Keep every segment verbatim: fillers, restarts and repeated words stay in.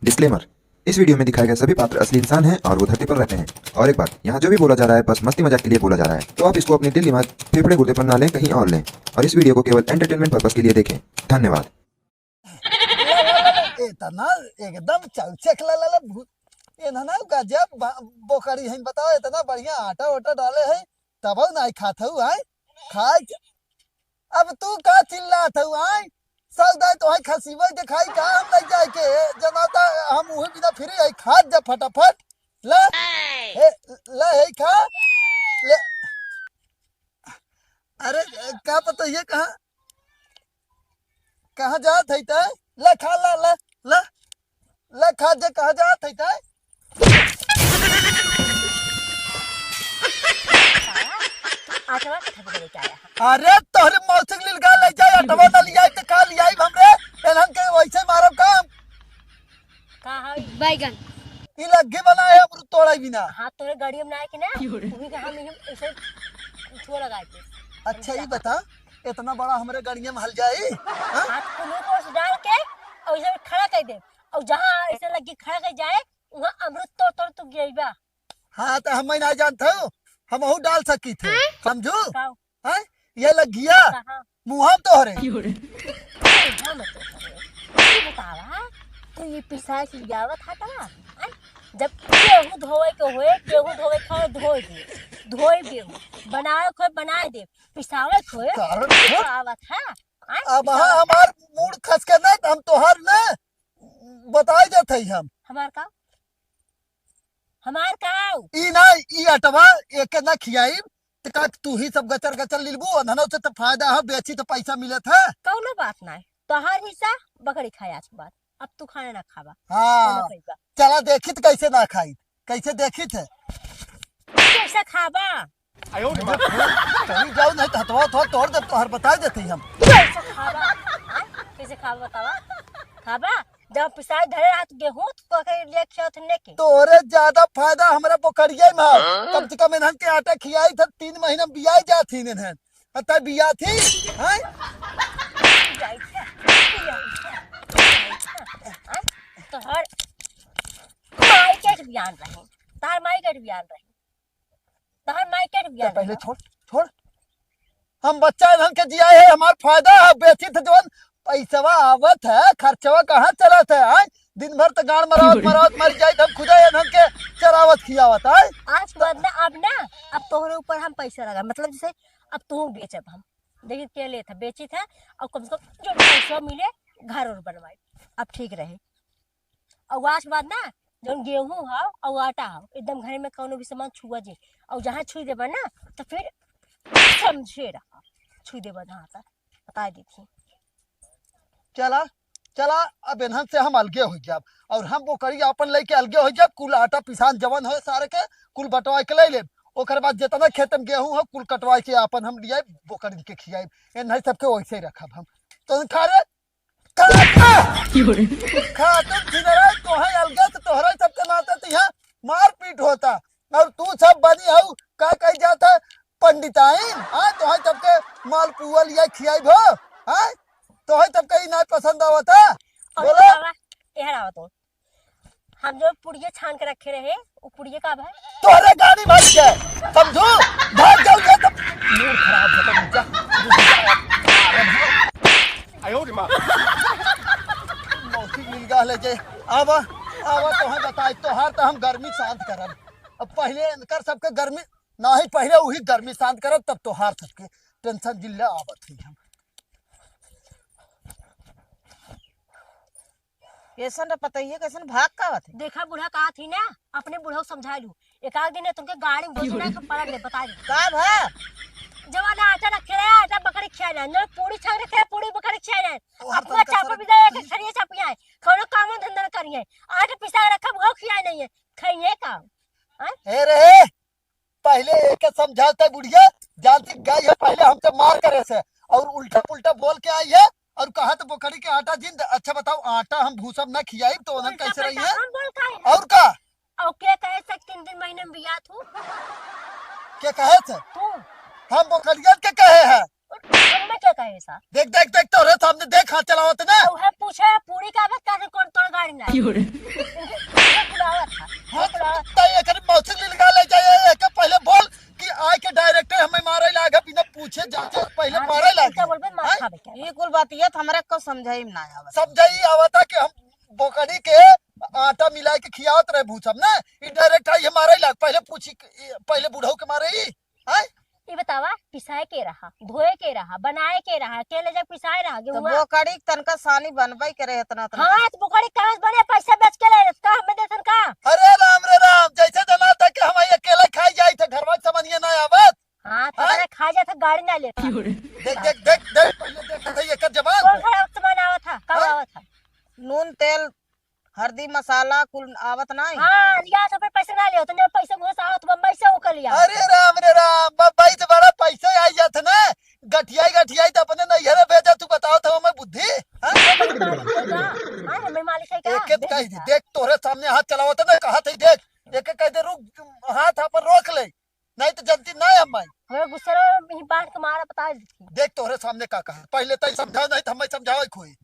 डिस्क्लेमर। इस वीडियो में दिखाए गए सभी पात्र असली इंसान हैं और वो धरती पर रहते हैं। और एक बात, यहाँ जो भी बोला जा रहा है, बस मस्ती मजाक के लिए बोला जा रहा है, तो आप इसको अपने दिल, दिमाग, फेफड़े, गुर्दे पर ना लें, कहीं और लें। और इस वीडियो को केवल एंटरटेनमेंट पर्पस के लिए देखें। धन्यवाद। एतना एकदम चौचक ला ला ला भू-, एनहना गजब बा-, बोकरी हइन, बताओ, एतना बढ़िया आटा ओटा डाले है, तबो नाहीं खात हऊ, आय? खाए के, अब तू का चिल्लात हऊ, आय? सौदा तोहे खसीबे के खाई का, हम नहीं जाए के, जनाता हम उहे बिना फ्री है, खा जा फटाफट, ला, हे, ला, हे खा, ले, अरे, का पता ये कहाँ, कहाँ जात है तै? ले खा, ला, ला, ला, ला खा जे, कहाँ जात है तै? आटवा के ठगुआ लेके आया है। अरे, तोहरे मौसी के लीलगा ले जाए, आटवा ना लियाई तो का लियाई हमरे? एनहन के वैसे मारब काम। का है? बैगन। ई लग्गी बनाए है, अमरूद तोड़ाई बिना। हाँ, तोरे गाड़ी में ना आए कि ना, उही के हम, हम ऐसे छुआ लगाए थे। अच्छा, ई बता, इतना बड़ा हमरे गड़िया में हल जाई? हाँ? हाथ कुल्लू को से डाल के और इसे खड़ा कर दे, और जहाँ ऐसे लग्गी खड़ा कर जाए, वहाँ अमरूद तोड़ तोड़ तू गिरबा। हाँ, तो हम ना जानत हूँ, हमहू डाल सकी थे, समझू? का? हैं? ये लग्गिया कहाँ? मुँह तोहरे। मुँह में तोहरे। ये बतावा, तो ये पिसाए के लियावत हा का? हैं? जब गेहूं धोए के होए, गेहूं धोए के होए, धोए दे, धोए गेहूं, बनाए के होए, बनाए दे, पिसावे के होए, कारण पिसावत हा। हैं? अब हाँ, हमार मूड खस के ना, हम तोहार ना बताए देत हई हम। हमार का? हमार का? ई ना, ई अटवा एक ना खियाई, त का तू ही सब गचर गचर लिलबू, अनहनो से त फायदा है, बेची त पैसा मिलत है। कौनो बात ना है, तोहार हिस्सा बकरी खाए आज के बाद, अब तू खाना ना खाबा। हाँ। कौनो कइबा। चला देखी त कैसे ना खाई, कैसे देखी थे। कैसे खाबा? चली जाओ, नहीं तो हथवा हथवा तोड़ दे, तोहर बताए देते ही हम। कैसे खाबा? हाँ? कैसे खाबा बतावा? खाबा? जब पिसाई धरे रहत गेहूं, तो तोके लिए खेत ने के। तोरे ज्यादा फायदा हमरा बोकरिया में है। हाँ? कम से कम इन्हन के आटा खियाई था, तीन महीना में बियाई जात ही इन्हन। अतः बिया थी, हैं? बियाई था, बियाई था, बियाई था। हाँ? तोहर माई के बियान रहे, तार माई के बियान रहे। तोहर माई के रुपया तो पहले लेबा। छोड़, छोड़। हम बच्चा इन्हन के जिया है, हमार फायदा है, बेची थे जवन पैसवा आवत है, खर्चवा कहाँ चलत है, आय? दिन भर तो गाड़ मरावत, मरावत मर जाई, हम खुदा इन्हन के चरावत खियावत, आय? आज के बाद ना, अब ना, अब तोहरे ऊपर हम पैसा लगा, मतलब जैसे अब तू बेचब हम, देखी के लेत है, बेची थे, और कम से कम जो पैसा मिले, घर और बनवाई, अब ठीक रहे। और आज के बाद ना, जौन गेहूं हो और आटा हो, एकदम घरे में कौनो भी सामान छुआ जी, और जहाँ छुई देबा ना, तो फिर समझे रहा, छुई देबा जहाँ तक, बताए देती। चला, चला, अब इन्हन से हम अलगे हो जाब, और हम बोकरी अपन लेके अलगे हो जाब, कुल आटा पिसान जवन हो सारे के, कुल बटवा के ले लेब। ओकर बाद जितना खेत में गेहूं हो, कुल कटवा के अपन हम लियाई, बोकरी के खियाई। इन्हन सबके वैसे ही रखब हम। तो खा रे, खा, खा। क्यों रे? खा, तुम छिनरा, तोहे अलगे से तोहरा सबके नाते तो यहाँ मारपीट होता। और तू सब बनी हऊ, का कही जाता है? पंडिताइन, हाँ, तोहे सबके मालपुआ लिया खियाई भो, हाँ? तोहे सबके ई ना पसंद आवता। अरे बोला? बाबा, एहर आवा तो। हम जो पुड़िया छान के रखे रहे, उ पुड़िया का भा? तोहरे गाड़ी भर के, समझू? भाग जाऊ ये तो मूड खराब होता, जा। आयो रे माँ। मौसी मिल गया ले जे। आवा, आवा, तोहे बताई, तोहार तो हम गर्मी शांत करब। अब पहले इनकर सबके गर्मी, ना ही पहले वही गर्मी शांत करब, तब तोहार सबके टेंशन जिल्ला आवत ही हम। कैसन रे पतैया, कैसन भाग का आवत है? देखा बूढ़ा कहा थी ना, अपने बूढ़ा को समझा लू। एक आध दिन तुमके गाड़ी में घुसना के पलट दे, बता दे। का भा? जवाना आटा रखे रहे, आटा बकरी खिया जाए, न पूरी छान रखे रहे, पूरी बकरी खिया जाए। तोहर अपना तनका चापा सारा भी जाए, एक खरिया चापिया है, कौनो काम धंधा न करिए। आटा पिसा के रखा, वो खिया नहीं है, खाइए का? हाँ? ए रे, पहले एके समझाता बुढ़िया, जानती गाय है, पहले हमसे मार करे से, और उल्टा पुल्टा बोल के आई है, और कहा तो बोकरी के आटा जिंद। अच्छा बताओ, आटा हम भूसब ना खियाई तो उन्हन उल्टा कैसे रही पुल्टा है? हम बोल का है? और का? और के कहे से तीन दिन महीने में बियात हूँ? के कहे से? तू। हम बोकरियन के कहे है? और हमें क्या कहे सा? देख, देख, देख, तोरे सामने देख, हाथ चलावत ना। तो है पूछे, पूरी का आवत का कौन तोड़ गाड़ी ना? क्यों रे? इनके पूरा खुलावत था। हाँ, खुलावत। तो ये करे मौसी ले निकाल ले जाए, ये के पहले बोल कि आए के direct हमें मारे लागे, बिना पूछे जांचे पहिले हाँ, मारे लागे। क्या बोलबे, मार हैं? खाबे क्या? ये कुल बात ये तो हमरा को समझाई में ना आवत। समझाई आवता कि हम बोकड़ी के आटा मिला के खियावत रहे भूसम ना, ई direct आई हमारे लाग, पहले पूछी, पहले बुढ़ऊ के मारे ई, हैं? ई बतावा, पिसाए के रहा, धोए के रहा, बनाए के रहा, के ले जाके पिसाए रहा, तो गेहुआ। बोकड़ी के तनका सानी बनबे करे इतना, इतना। हाँ, तो बोकड़ी कहाँ से बने, पैसा बेच के ले, का हमें देथन का? अरे राम रे राम, जैसे जना था कि हम अकेले खाई जाई थे, घरवा के सामान ये ना आवत। हाँ, तो हैं? अरे खा जाता, गाड़ी ना लेता। देख, देख, देख, देख, पहले देख, देख, एकर जबान। कौन खराब सामान आवत था, कब हाँ? आवत था? नून, तेल, हरदी, मसाला कुल आवत नाही। हाँ, लिया तो फिर पैसा ना लियो, तो जब पैसा घुस आवत बम्बई से ओकर लिया। अरे राम रे राम, बम्बई से बड़ा पैसा आई जात ना, गठियाई गठियाई तो अपने नैहरे भेजा, तू बताओ तो हमें बुद्धि, हाँ? हाँ, हमें मालिक है का? एक एक कह दी, देख तोरे सामने हाथ चलावत ना, कहा थे देख, एक एक कह दे रुक, हाथ अपन रोक ले, नहीं तो जनती ना हम आई। हमें गुस्सा रहो, यही बांध के मारा, बता देती। देख तोरे सामने का कहा, पहले तई समझाओ, नहीं तो हमें समझाओ कोई।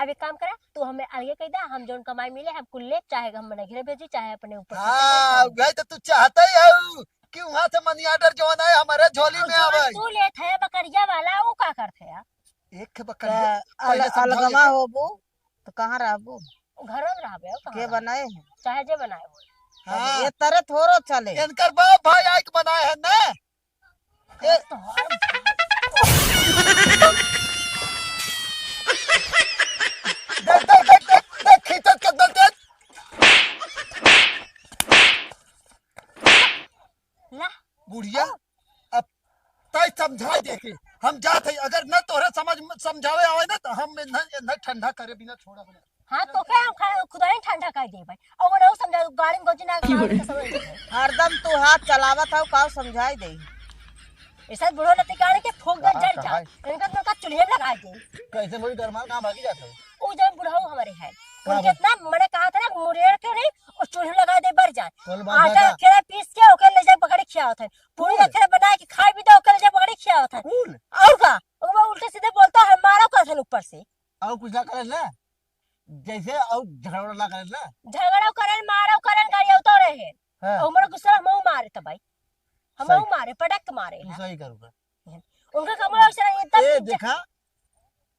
अब एक काम करा, तू हमें अलगे कह दे, हम जौन कमाई मिले, हम कुल ले, चाहे हम मने घरे भेजी, चाहे अपने ऊपर खर्चा हाँ, करे। वही तो तू चाहते ही हो कि वहाँ से money order जौन है, हमारे झोली और में जौन आवे। तू लेत है बकरिया वाला, वो का करते है? एक बकरिया, तो पहले अल-, समझाओ अलगमा ये। होबू, तो कहाँ रहबू? वो घरों में रहबे, वो कहाँ के रहबे? बनाए हैं? चाहे जे बनाए हो। हाँ। ये तरह थोड़ो चले। इनकर बाप भाई आइक बनाए हैं ना। ए, देख, देख, देख, देख, देख, खींचत के दे, देख। ला। बुढ़िया, अब तय समझाए देखे, हम जात है, अगर न तोहरे समझ में समझावे आवे ना, तो हम इन्हें, इन्हें ठंडा करे बिना छोड़ा बना। हाँ, तो क्या हम खा-, खुदा ही ठंडा कर दे भाई। और वो नहीं समझा, गाड़ी में गोजी ना, क्यों रे? गाड़ी में समझ नहीं। हरदम तू हाथ चलावत हौ, का समझाई दे? ऐसा बुढ़ो लती गाड़ी के फूक दे, हाँ, जल जा। कहाँ है? इनका तो का चूल्हे में लगा दे। कैसे बड़ी गरमाल कहाँ भागी जाता है? वो जब बुढ़ऊ हमारे है, कहाँ उनके बा? इतना मने कहा था ना, मुड़ेर के नहीं, और चूल्हे में लगा दे, बर जाए। कौन बात आटा है का? रखे रहे पीस के, ओके ले जाए पकड़े खियावत है। पूरी कौन? रखे रहे बना के खाए भी दे, ओके ले जाए पकड़े खियावत है। कौन? और का? वो उल्टे सीधे बोलता है, मारो कहते हैं ऊपर से। और कुछ ना करे ना, जैसे और झगड़ा ना करे ना। झगड़ा करें, मारो करें, गाड़ी उतारे हैं। हाँ। और हमारा गुस्सा हम मारे तब भाई, हम सही। मारे, पटक के मारे तू हैं। सही करूँगा। उनका कमरा उसे नहीं, तब ए, जा- देखा,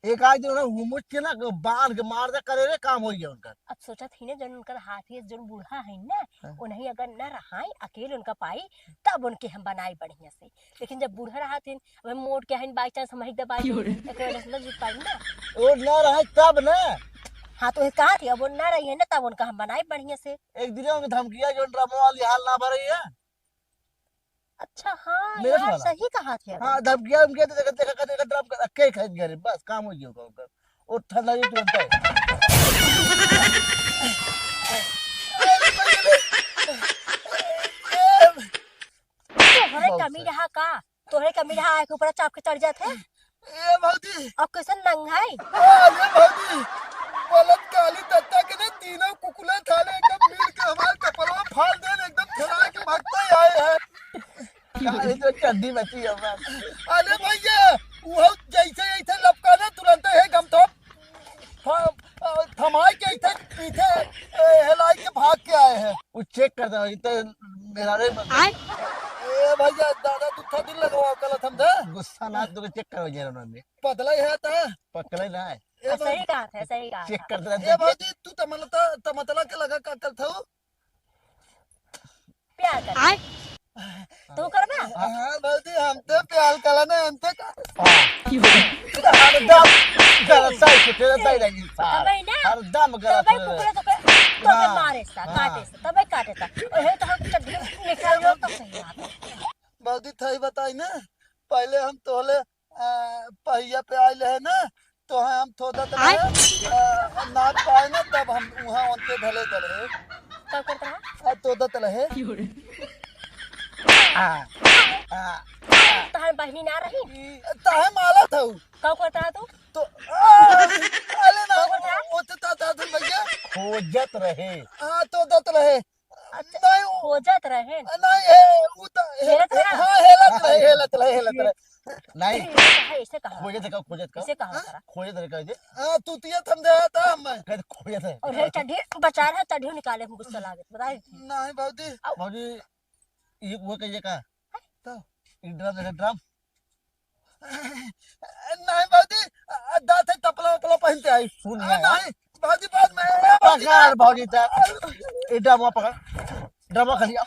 एक आध दिन उन्हें हुमुच के ना, बांध के मार दे, करे रे, काम हो गया उनका। अब सोचा थी ना, जन उनका हाथ ही, जन बूढ़ा है ना, हाँ। उन्हें अगर ना रहाई, अकेले उनका पाई, तब उनके हम बनाई बढ़िया से। लेकिन जब बूढ़ा रहा थे, अब मोड़ के हइन, by chance हम ही दबाई, क्यों रे? एक वजह से ना जीत पाई ना। वो ना रहे तब ना। हाँ, तो ये कहा थी, अब वो ना रही है ना, तब उनका हम बनाई बढ़िया से। एक दिन उनके धमकिया, जो ड्रामा वाली हाल ना भर रही है। अच्छा, हाँ मेरे यार, साला। सही कहा थे। हाँ, धमकिया उनके तो देखा, देखा, देखा, ड्राम कर, के खाई घरे, बस काम हो गया उनका। वो ठंडा ही तुरंत है। तोहरे बहुत कमी सही। रहा का? तोहरे कमी रहा, आके ऊपर चाप के चढ़ जात है। ए भौजी। अब कैसन नंग है? अरे भौजी, बोलत काली दत्ता के ना तीनों कुकुले थाले एकदम मिल के हमार कपड़वा फाड़ देन, एकदम थोड़ा के भागते ही आए हैं। काली तो चड्डी बची है बस। अरे भैया, वो जैसे, जैसे लपका ना तुरंत है गमछा फ-, अ, थमाई के इधर पीछे, ए, हिलाई के भाग के आए हैं। वो check कर दो, इधर मेरा रे बंदा। आय। ए भैया, दादा, तू थोड़ी लगावा, गलत हम दे। गुस्सा ना, तू check करो जरा उन्होंने। पतला ही है तो। पकड़े ना है। ए सही बात है, सही बात check है। कर दे। ए भौजी, तू तमलता, तमतला के लगा का करत हऊ? प्यार कर। आय। तू करबा? हाँ, भौजी, हम तो प्यार कला ना, हम तो का- हाँ। हरदम गलत है, कुछ गलत है, नहीं, सार। तबे ना। हरदम गलत तबे है। कुकुर तो के, तो के हाँ। मारे सा, हाँ। काटे सा, तबे काटे सा। ओहे तो हम चड्डी निकाल लो तो सही बात है। भौजी, थाई बताई ना, पहले हम तोले अ, पहिया पे आइल है ना, तो हम थोदत आय। रहे, अ, नाच पाए ना, तब हम उहाँ ओनते धले दल है। तब करत रहा? आ, तोदत रहे। आ, आ, तोहार बहिनी ना रही? ई, तहे माला था उ। का करत रहा तू? तो, आ, अले ना, का करत रहा? ओ, ओ, तो, तो, तो, तो, भैया। खोजत रहे। हाँ, तोदत रहे। अच्छा, नहीं, उ खोजत रहे। नहीं, हे, उ त, हे, हेलत रहा? हाँ, हेलत रहे, हेलत रहे, हेलत रहे। नहीं। ऐसे कहा, ऐसे कहा। खोजे थे का, खोजे थे का? ऐसे कहा हाँ? करा। खोजे थे का दे? हाँ, तू तिया थम दे था हम। कह खोजे थे। और हे चड्ढी बचा रहा, चड्ढी निकाले हम गुस्सा लागे, बता दे। नहीं भौजी। आओ। भौजी, ये वो कहिए का? तो? ये ड्रम देखे, ड्रम। नहीं भौजी, दांत है, तपला उपला पहनते आई। सुन आ, यार। नहीं, भौजी, बाद में, ए, भौजी। पकड़ भौजी, ता। ये ड्रम पकड़। ड्रम खा लिया।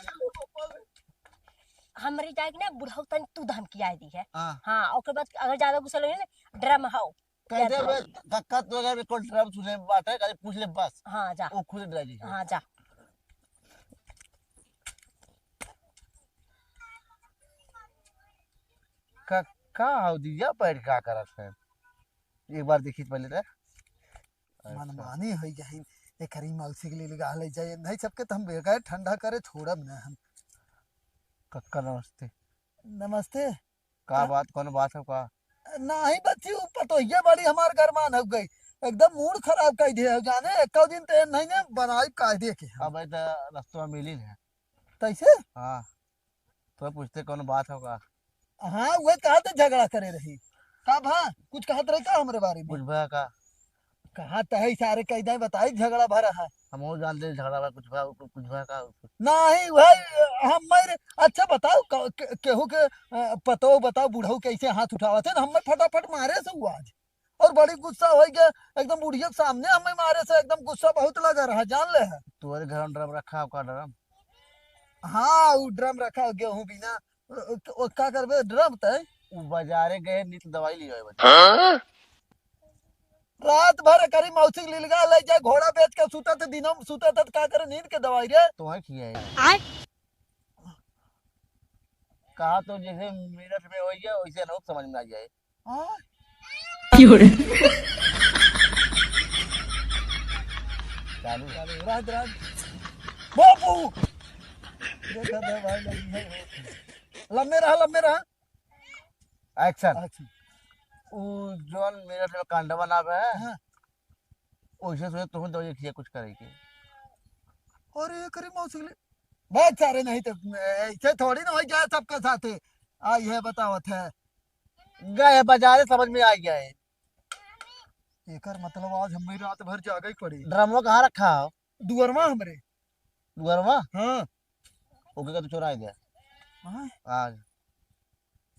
हमरी जाए के ना बुढ़ऊ तनी तू धमकी आए दी है। हाँ। हाँ, ओकर बाद अगर ज्यादा गुस्सा लगे ना, ड्रम हाओ। कह दे बे, कक्का तो अगर कोई ड्रम सुने बात है, खाली पूछ ले बस। हाँ, जा। वो खुद ड्राइव ली। हाँ, जा। का, का हो दिया, बैठ का करत है? एक बार देखी पहले तो। अच्छा। मनमानी होई जाई, एकरी मौसी के लिए लगा ले जाए, नहीं सबके तो हम बेकार ठंडा करे छोड़ब ना हम। कक्का नमस्ते। नमस्ते। का का? बात, कौन बात है का? नहीं बच्ची, वो पतोहिया बड़ी हमार गरमान हो गई, एकदम मूड खराब कर दिए हो जाने। एक दिन तो नहीं ने बनाई कायदे के हम। अब तो रस्तवा मिली है। कैसे? हाँ। तो पूछते कौन बात हो का? हाँ, वह कहा तो झगड़ा करे रही। का भा? कुछ कहत रही का हमरे बारे में? कुछ भा का? कहा तो है सारे कह दे बताई झगड़ा भरा है। हम वो जान दे झगड़ा भा कुछ भा, कुछ भा का? नहीं भाई, हम मेरे, अच्छा बताओ, क-, क-, केहू के, अ, पतो बताओ बुढ़ऊ कैसे हाथ उठावत है ना, हमें फटाफट मारे से हुआ आज। और बड़ी गुस्सा हो गया, एकदम बुढ़िया के सामने हमें मारे से एकदम गुस्सा बहुत लगा रहा, जान ले है। तुम्हारे घर में ड्रम रखा हो का ड्रम? हाँ, वो ड्रम रखा हो, गेहूं बिना। ओ, ओ, ओ, का करबे ड्रम तय? वो बाजारे गए, नीत दवाई लियो है बच्चा। हाँ? रात भर करी मौसी के लिलगा ले जाए, घोड़ा बेच के सुतत, दिनों में सुतत, का करे नींद के दवाई रे? तो है खिया है। आय? कहा तो जैसे मिनट में हो गया, वैसे लोग समझ में आ जाए। हाँ? क्यों रे? चालू है। चालू, राज, राज। बाबू! देखा दे भाई, लगी है। लम्बे रहा, लम्बे रहा। Action। Action। उ जौन मिनट में कांडवा ना बे, हाँ। वैसे सोचे तुम तो ये किया कुछ करे के। अरे, एकरी मौसी के लिए। बहुत सारे नहीं तो, ऐसे थोड़ी ना हो जाए सबके साथे। आ, ये बतावत है। गए बाजारे, समझ में आ गया है। एकर मतलब आज हमें रात भर जागे ही पड़ी। ड्रमवा कहाँ रखा हो? दुअरवा हमरे। दुअरवा? हाँ। ओके का तू चोराई दे। हाँ? आज।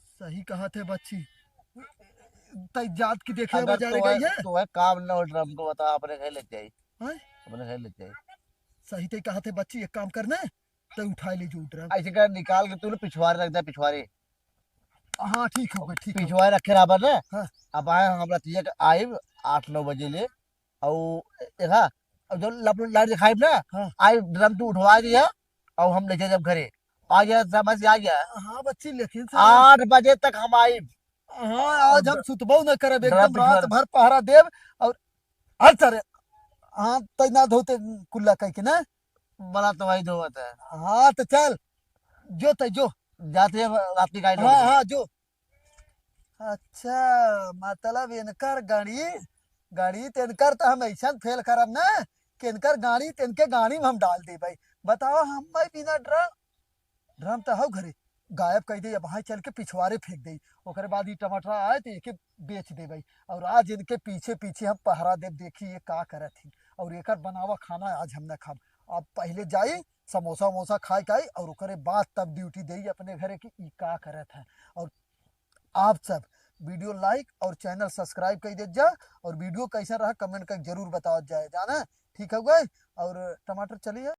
सही कहा थे बच्ची। तई जात की देखे अगर बाजारे तो है, गई है? तो है काम ना हो ड्रम को बता, अपने घर ले जाई। हाँ? अपने घर ले जाई। सही तई कहा थे बच्ची, एक काम करना, तो उठा ले जो ड्रम। ऐसे कर निकाल के तू ना पिछवारे रख दे, पिछवारे। हाँ, ठीक हो गए, ठीक हो गए। पिछवारे रखे रहा ना। हाँ। अब आए हम रतिया के आइब आठ नौ बजे ले, और देखा, अब जो लप-, लाइट दिखाइब ना, हाँ। आइब ड्रम तू उठवा दिया, और हम ले जाए जब घरे। आ गया, समझ आ गया। हाँ बच्ची, लेकिन से आठ बजे तक हम आइब। हाँ, आज हम सुतबो न करब, ड्रम एकदम रात पिछवारे। भर पहरा देब, और हर सारे, हाँ, तैनात होते कुल्ला कह के ना। बड़ा तो भाई धोवत है। हाँ, तो चल, जो तै जो। जाते हैं रात की गाड़ी हाँ, धोवत है। हाँ, जो। अच्छा, मतलब इनकर गाड़ी, गाड़ी त इनकर त हम ऐसन फेल करब ना कि इनकर गाड़ी त इनके गाड़ी में हम डाल देबै। बताओ, हम भाई बिना ड्रम, ड्रम त हौ घरे, गायब कर दे, अब वहाँ चल के पिछवारे फेंक दे, ओकरे बाद ई टमाटर आए त एके बेच देबै। और आज इनके पीछे पीछे हम पहरा देब, देखी ये का करत ही। और एकर बनावा खाना आज हम ना खाब। अब पहले जाई, समोसा वमोसा खाए के आई और ओकरे बाद तब ड्यूटी देई अपने घरे कि ई का करत है। और आप सब वीडियो like और चैनल सब्सक्राइब कर देत जा, और वीडियो कैसा रहा कमेंट कर जरूर बतावत जाए, जाना ठीक है गए। और टमाटर चलिए।